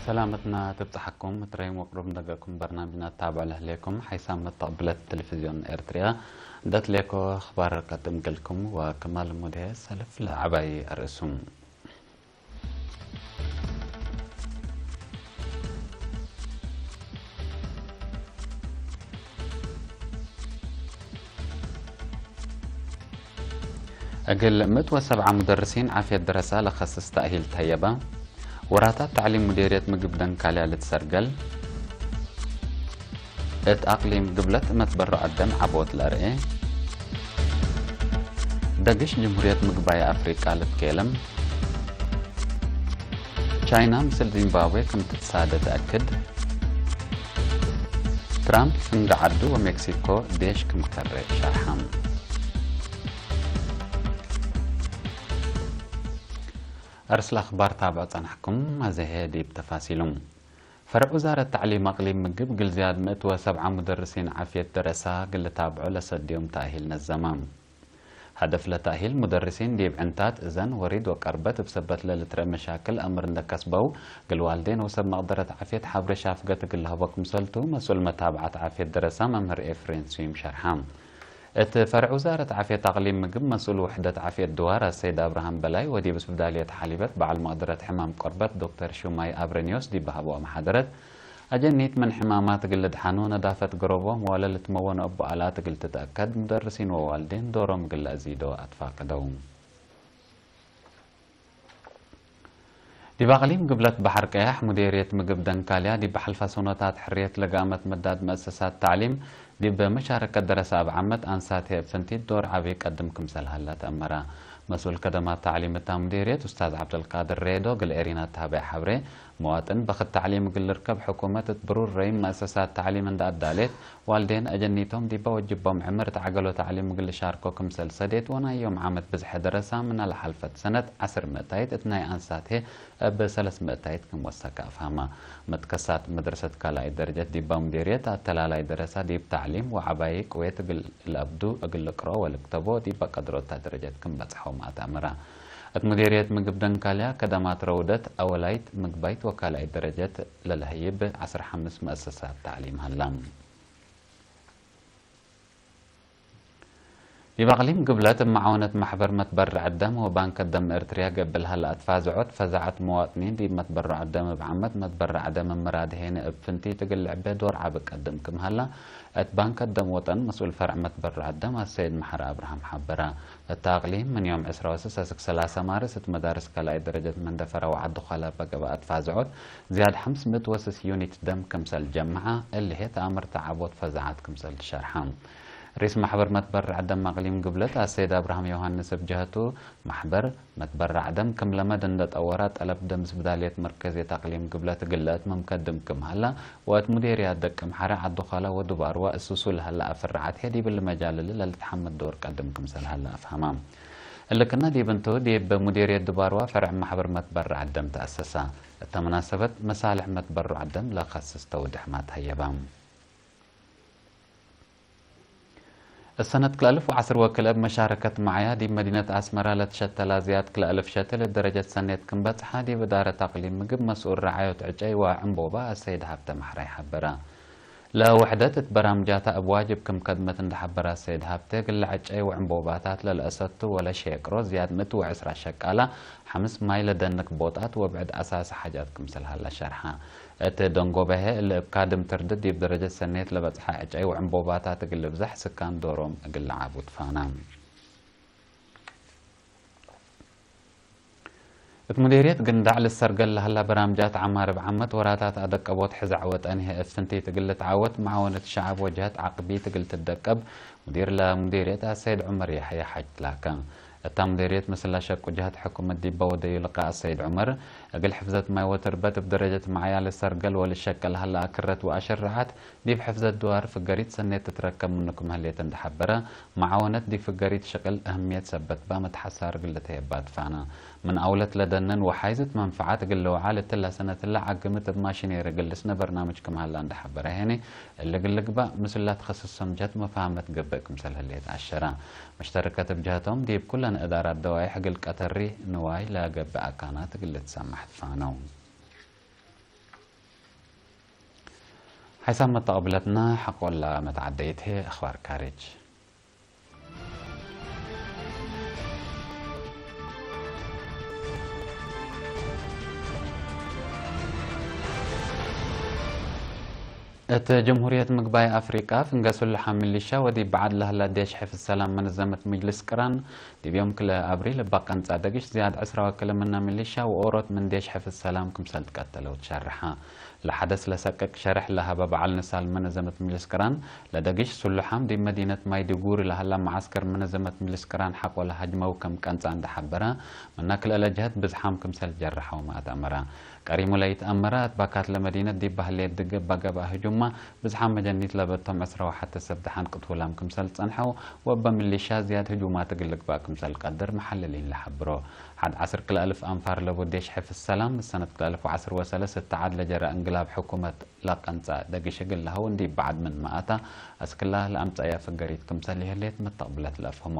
ሰላመትና ትብጻሓኩም። እትረይም ወቅሩብ እንደገኩም በርናምጅና ታብዕ ለህሌኩም ሓይሳም መተቕብለት ቴሌቪዝዮን ኤርትሪያ። ደትሌኮ ኣኽባር ቀድም ገልኩም ወከማል ሙድሄ ሰልፍ ለዓባይ ኣርእሱም። እግል ምእት ወሰብዓ ሙደርሲን ዓፍየት ደረሳ ለኸስስ ተእሂል ተየባ። ወራታት ታዕሊም ሙዴርየት ምግብ ደንካልያ ልትሰርገል። እት ኣቅሊም ግብለት መትበሮ ኣደም ዓቦት ለርኤ። ደግሽ ጅምሁርየት ምግባይ ኣፍሪቃ ልትኬለም። ቻይና ምስል ዚምባብዌ ክም ትትሳደ ተኣክድ። ትራምፕ ፍንጋ ዓዱ ወሜክሲኮ ዴሽ ክም ከረ ሸርሓም። ኣርስላ ኣኽባር ታብዖ ጸናሕኩም ኣዘሄ ዲብ ተፋሲሉ። ፈርዕ ውዛረት ታዕሊም ኣቅሊም ምግብ ግልዝያድ ምእት ወሰብዓ ሙደርሲን ዓፍየት ደረሳ ግል ታብዖ ለሰድዮም ተኣሂል ነዘማ። ሀደፍ ለተእሂል ሙደርሲን ዲብ ዕንታት እዘን ወሪድ ወቀርበት እብ ሰበት ለልትረእ መሻክል ኣምር እንደከስበው ግል ዋልዴን ወሰብ መቅደረት ዓፍየት ሓብሬ ሻፍገት እግል ለህቦ ክምሰልቱ መስኡል መታብዓት ዓፍየት ደረሳ መምህር ኤፍሬም ስዩም ሸርሓ። እት ፈርዕ ውዛረት ዓፍየት ኣቅሊም ምግብ መስኡል ውሕደት ዓፍየት ድዋር ኣሰይድ ኣብርሃም በላይ ወዲብ ስብዳልየት ሓሊበት በዓል መቅደረት ሕማም ቆርበት ዶክተር ሹማይ ኣብረኒዮስ ዲብ ሃቦ መሓደረት ኣጀኒት ምን ሕማማት እግል ልድሓኑ ነዳፈት ገሮቦም ዋለ ልትመወን ኣቦ ኣላት እግል ትትኣከድ ሙደርሲን ወዋልዴን ዶሮም እግል ለእዚዶ ኣትፋቅደው። ዲብ ኣቅሊም ግብለት ባሕር ቀያሕ ሙዴርየት ምግብ ደንካልያ ዲብ ሓልፋ ሰኖታት ሕርየት ለጋመት መዳድ መእሰሳት ታዕሊም ዲብ መሻረከት ደረሳ ኣብ ዓመት ኣንሳት ህየብ ፍንቲት ዶር ዓቢ ቀድም ክምሰል ሃላ ተእመራ። መስኡል ከደማት ታዕሊም እታ ሙዴርየት ኡስታዝ ዓብደልቃድር ሬዶ ግል ኤሪና ተሃበያ ሓብሬ መዋጥን በኽት ታዕሊም እግል ልርከብ ሕኩመት እት ብሩር ረይም መእሰሳት ታዕሊም እንዳ ኣዳሌት ዋልዴን ኣጀኒቶም ዲባ ወጅቦም ዕምር እት ዓገሎ ታዕሊም እግል ልሻርኮ ክምሰል ሰዴት ወናዮም ዓመት ብዝሐ ደረሳ ምና ለሓልፈት ሰነት ዓስር ምእታይት እት ናይ ኣንሳቴ እብ ሰለስ ምእታይት ክም ወሰካ ኣፍሃማ። መትከሳት መድረሰት ካልኣይ ደረጀት ዲባ ሙዴርየት ኣተላላይ ደረሳ ዲብ ታዕሊም ወዓባይ ቅዌት እግል ለአብዱ እግል ልቅሮ ወልክተቦ ዲባ ቀድሮታ ደረጀት ክም በጽሖም ኣተእምራ። እት ሙዴርየት ምግብ ደንካልያ ከደማት ረውደት ኣወላይት ምግባይት ወካልኣይት ደረጀት ለለህይብ ዓስር ሓምስ መእሰሳት ታዕሊም ሃላ። ዲብ ኣቅሊም ግብለት እብ መዓወነት ማሕበር መትበርዕ ደም ወባንክ ደም ኤርትርያ ገብእ ለሀላ እትፋዝዖት ፈዛዐት መዋጥኒን ዲብ መትበርዕ ደም እብ ዓመት መትበርዕ ደም ምራድሄነ እብ ፍንቲት እግል ልዕቤ ዶር ዓቢ ቀድም ክም ሃላ እት ባንክ ደም ወጠን መስኡል ፈርዕ መትበርዕ ደም ኣሰይድ መሓሪ ኣብርሃም ሓበራ። እታ ኣቅሊም ምን ዮም ዕስራ ወስስ ኣስክ ሰላሳ ማርስ እት መዳርስ ካልኣይ ደረጀት መንደፈራ ወዓዲ ዃላ በገባ እትፋዝዖት ዝያድ ሓምስ ምእት ወስስ ዩኒት ደም ክምሰል ጀምዓ እልሄ ተኣምርታ ዓቦት ፈዛዓት ክምሰል ትሸርሓ። ሪስ ማሕበር መትበርዕ ደም ኣቅሊም ግብለት ኣሰይድ ኣብርሃም ዮሃንስ እብ ጀህቱ ማሕበር መትበርዕ ደም ክም ለመድ እንደ ጠወራ ጠለብ ደም ስብዳልየት መርከዝየት ኣቅሊም ግብለት ግለት መምከድም ክም ሃላ ወእት ሙዴርያ ደቅም ሓረ ዓዲ ዃላ ወዱባርዋ እሱሱ ለሀላ ኣፍርዓት ሄድ ይብል መጃልል ለልትሓመድ ዶር ቀድም ክምሰል ሃላ ኣፍሃማ። እልክና ዲብ እንቱ ዲብ ሙዴርየት ዱባርዋ ፈርዕ ማሕበር መትበርዕ ደም ተኣሰሳ። እተ መናሰበት መሳልሕ መትበርዕ ደም ለኸስስ ተውድሕማት ሃየባ። እሰነት ክልኣልፍ ወዓስር ወክልኤ ብመሻረከት መዓያ ዲብ መዲነት ኣስመራ ለትሸተላ ዝያድ ክልኣልፍ ሸትል ደረጀት ሰኔት ክምበጽሓ ዲብ እዳረት ኣቅሊም ምግብ መስኡል ረዓዮት ዕጨይ ወዕምቦባ ኣሰይድ ሃብተ ማሕራይ ሓበራ። ለውሕደት እት በራምጃታ እብ ዋጅብ ክም ከድመት እንደሓበራ ኣሰይድ ሃብተ ግለ ዕጨይ ወዕምቦባታት ለለእሰቱ ወለ ሼቅሮ ዝያድ ምእት ወዕስራ ሸቃላ ሓምስ ማይ ለደንክ ቦጣት ወብዕድ ኣሳሲ ሓጃት ክምሰል ሃላ ሸርሓ። እት ደንጎበሄ እሊ እብ ካድም ትርድድ ዲብ ደረጀት ሰኔት ለበጽሐ ዕጨይ ወዕምቦባታት እግል ልብዛሕ ስካን ዶሮም እግል ለዓቡ ትፋና። እት ሙዴርየት ግንዳዕ ልሰርገል ለሀላ በራምጃት ዓማር እብ ዓመት ወራታት ኣደቀቦት ሕዛዕ ወጠን ህኤ እፍንቲት እግል ልትዓወት መዓወነት ሸዓብ ወጀህት ዓቅቢት እግል ትደቀብ ሙዲር ለሙዴርየት ኣሰይድ ዑመር ያሕያ ሓጅ ትላካ። እታ ሙዴርየት ምስላ ሸቁ ጀህት ሕኩመት ዲባ ወደዩ ልቃ ኣሰይድ ዑመር እግል ሕፍዘት ማይ ወትርበት እብ ደረጀት መዓያ ልሰርገል ወልሸቀል ሀላ ኣክረት ወኣሸርዓት ዲብ ሕፍዘት ድዋር ፍገሪት ሰኔት ትትረከብ ምኑ ክም ህሌት እንደሓበረ መዓወነት ዲብ ፍገሪት ሽቅል እህምየት ሰበት ባ መትሓሳር እግል ልተየባ ትፋና። ምን ኣውለት ለደነን ወሓይዝት መንፈዓት እግል ልውዓል እትላ ሰነትላ ዓግምት እብ ማሽኔሪ እግል ልስነ በርናምጅ ክም ሀላ እንደሓበረ ሄኔ እሊ እግል ልግባእ ምስላ ትኸስሶም ጀህት መፋህመት ገብእ ክምሰል ህሌት ኣሸራ። መሽተረከት እብ ጀህቶም ዲብ ኩለን እዳራት ደዋይሕ እግል ቀተሪ ንዋይ ለገብእ ኣካናት እግል ልትሰማሕ ትፋነው። ሓይሳብ መተቐብለትና ሓቆላ መተዓደይቲ ኣኽባር ካሬጅ። እቲ ጀምሁርየት ምግባይ ኣፍሪቃ ፍንገ ስሉሓ ሚሊሻ ወዲ በዓድ ላህላ ዴሽ ሕፍዝ ሰላም መነዘመት ምጅልስ ቅራን ዲብዮም ክለ ኣብሪል እባ ቀንጻ ደግሽ ዝያድ ዕስራ ወክለ ምና ሚሊሻ ወኦሮት ምን ዴሽ ሕፍዝ ሰላም ክምሰል ትቀተለው ትሸርሓ። ለሓደስ ለሰቅቅ ሸርሕ ለሃበ በዓል ንሳል መነዘመት ምጅልስ ቅራን ለደግሽ ስሉሓም ዲብ መዲነት ማይዲጉሪ ለሃላ መዓስከር መነዘመት ምጅልስ ቅራን ሓቆ ለሃጅመው ከም ቀንጻ እንደሓበረ፣ መና ክልኤ ለጀሀት ብዝሓም ክምሰል ጀረሐው ማእተመረ። ቀሪሙ ለይትኣመረ፣ ኣትባካት ለመዲነት ዲብ ባህልየት ድገባ ገብኣ ህጁማ ብዝሓም መጀኒት ለበቶም ዕስራ ወሓተ ሰብ ደሓን ቅትውላም ክምሰል ጸንሐው፣ ወበ ሚሊሻ ዝያድ ህጁማት እግል ልግባእ ክምሰል ቀድር መሓለሊን ለሓብሮ። ሓድ ዓስር ክልተ ኣልፍ ኣንፋር ለቡ ዴሽ ሕፍዝ ሰላም፣ ሰነት ክልተ ኣልፍ ወዓስር ወሰለስተ ዓድ ለጀረ እንግላብ ሕኩመት ለቀንጻ ደግሽ እግል ለሀው እንዲ በዓድ ምን መኣታ፣ ኣስክላ ለኣምጻያ ፍገሪት ክምሰል ይህሌት መተቕብለት ለአፍህሞ።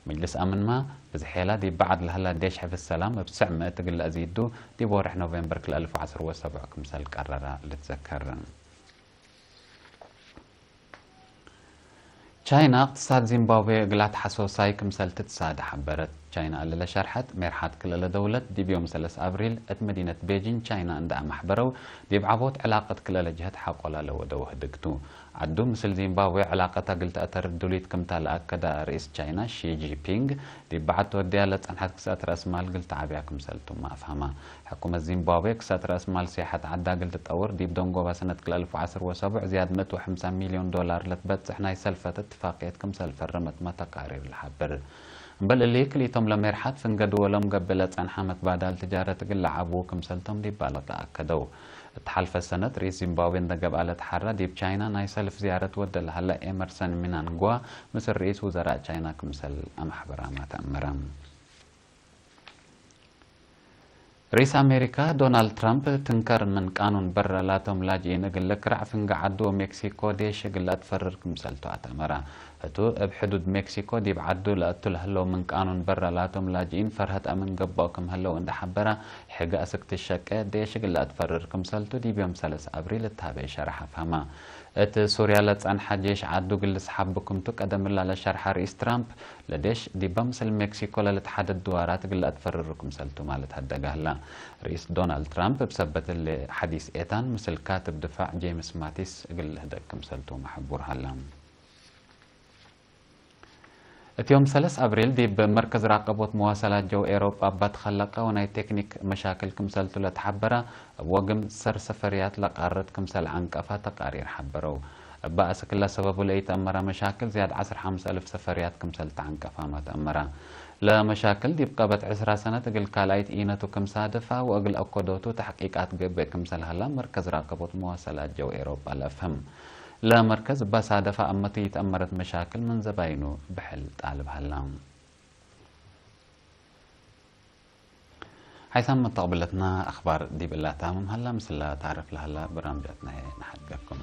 መጅልስ ኣምንማ፣ ብዝሔላ ዲብ በዓድ ለሀላ ዴሽ ሕፍዝ ሰላም፣ እብ ስዕ ምእት እግል ለእዚዱ፣ ዲብ ወርሕ ኖቬምበር ክልተ ኣልፍ ወዓስር ወሰቡዕ ክምሰል ቀረራ ልትዘከር። ቻይና እቅትሳድ ዚምባብዌ እግላ ተሓሶሳይ ክምሰል ትትሳደ ሓበረት። ቻይና እለ ለሸርሐት ሜርሓት ክልለ ደውለት ዲብ ዮም ሰለስ ኣብሪል እት መዲነት ቤጂን ቻይና እንዳ ኣማሕበረው ዲብ ዓቦት ዕላቀት ክልለ ጀህት ሓቆላ ለወደው ህድግቱ። ዓዱ ምስል ዚምባብዌ ዕላቀታ ግልተአተር ድሉይት ክምታ ለኣከዳ ርኢስ ቻይና ሺ ጂፒንግ ዲብ በዓት ተወድያ ለጸንሐት ክስአት ረእስ ማል ግልተ ዓብያ ክምሰልቱማ ኣፍሃማ። ሕኩመት ዚምባብዌ ክሳት ረእስ ማል ሲያሐት ዓዳ እግል ትጠውር ዲብ ደንጎባ ሰነት ክልተ ኣልፍ ወዓስር ወሰቡዕ ዝያድ ምእት ወሐምሳ ሚልዮን ዶላር ለትበጽሕ ናይ ሰልፈት እትፋቅየት ክምሰል ፈረመትማ ተቃሪር ለሓብር። እምበል እሊ ክልኢቶም ለሜርሓት ፍንገ ድወሎም ገብእ ለጸንሐ መትባዳል ትጃረት እግል ለዓብዉ ክምሰልቶም ዲብ ባልቅ ኣከደው። እተሓልፈ ሰነት ርኢስ ዚምባብዌ እንደ ገብኣ ለትሓራ ዲብ ቻይና ናይ ሰልፍ ዝያረት ወደ ለሃለ ኤመርሰን ሚናንጓ ምስል ርኢስ ውዘራእ ቻይና ክምሰል ኣማሕበራማ ተእምረ። ርኢስ ኣሜሪካ ዶናልድ ትራምፕ ትንከር ምን ቃኑን በረ ላቶም ላጅኢን እግል ልክራዕ ፍንገ ዓዱ ሜክሲኮ ዴሽ እግል ለትፈርር ክምሰልቱ ኣተመራ። እቱ እብ ሕዱድ ሜክሲኮ ዲብ ዓዱ ለእቱ ለህለው ምን ቃኑን በረ ላቶም ላጅኢን ፈርሀት ኣምን ገብኦ ክም ህለው እንደ ሓበራ፣ ሕገ ኣስክ ትሸቀ ዴሽ እግል ለትፈርር ክምሰልቱ ዲብ ዮም ሰለስ ኣብሪል እትሃበ ሸርሕ ኣፍሃማ። እት ሱርያ ለጸንሐ ጄሽ ዓዱ እግል ልስሓብ ብክምቱ ቀደም እላ ለሸርሐ ርኢስ ትራምፕ፣ ለዴሽ ዲባ ምስል ሜክሲኮ ለልትሓደድ ድዋራት እግል ለአትፈርሩ ክምሰልቱ ማለት ሀደጋ ህላ። ርኢስ ዶናልድ ትራምፕ እብ ሰበት እሊ ሐዲስ ኤታን ምስል ካትብ ድፋዕ ጄምስ ማቲስ እግል ልህደግ ክምሰልቱ መሐቡር ሀላ። እት ዮም ሰለስ ኣብሪል ዲብ መርከዝ ራቀቦት መዋሰላት ጀው ኤሮጳ እባ ተኸለቀ ወናይ ቴክኒክ መሻክል ክምሰልቱ ለተሓበረ እብ ወግም ሰር ሰፈርያት ለቃርት ክምሰል ዓንቀፋ ተቃሪር ሓበረው። እባ እስክላ ሰበቡ ለኢተአመረ መሻክል ዝያድ ዓስር ሓምስ ኣልፍ ሰፈርያት ክምሰል ተዓንቀፋማ ተአመረ። ለመሻክል ዲብ ቀበት ዕስራ ሰነት እግል ካልኣይት ኢነቱ ክምሳደፋ ወእግል አኮዶቱ ተሕቂቃት ገብእ ክምሰል ሀላ መርከዝ ራቀቦት መዋሰላት ጀው ኤሮጳ ለአፍህም። ለመርከዝ እባ ሳደፋ ኣመቱ ይትአመረት መሻክል ምን ዘባይኑ ብሕል ጣልብ ሀላ። ሓይሳም መተቕብለትና ኣኽባር ዲብ እላታ ምምሃላ ምስላ ታረፍ ለሃላ ብራምጃትና ንሓድገኩም።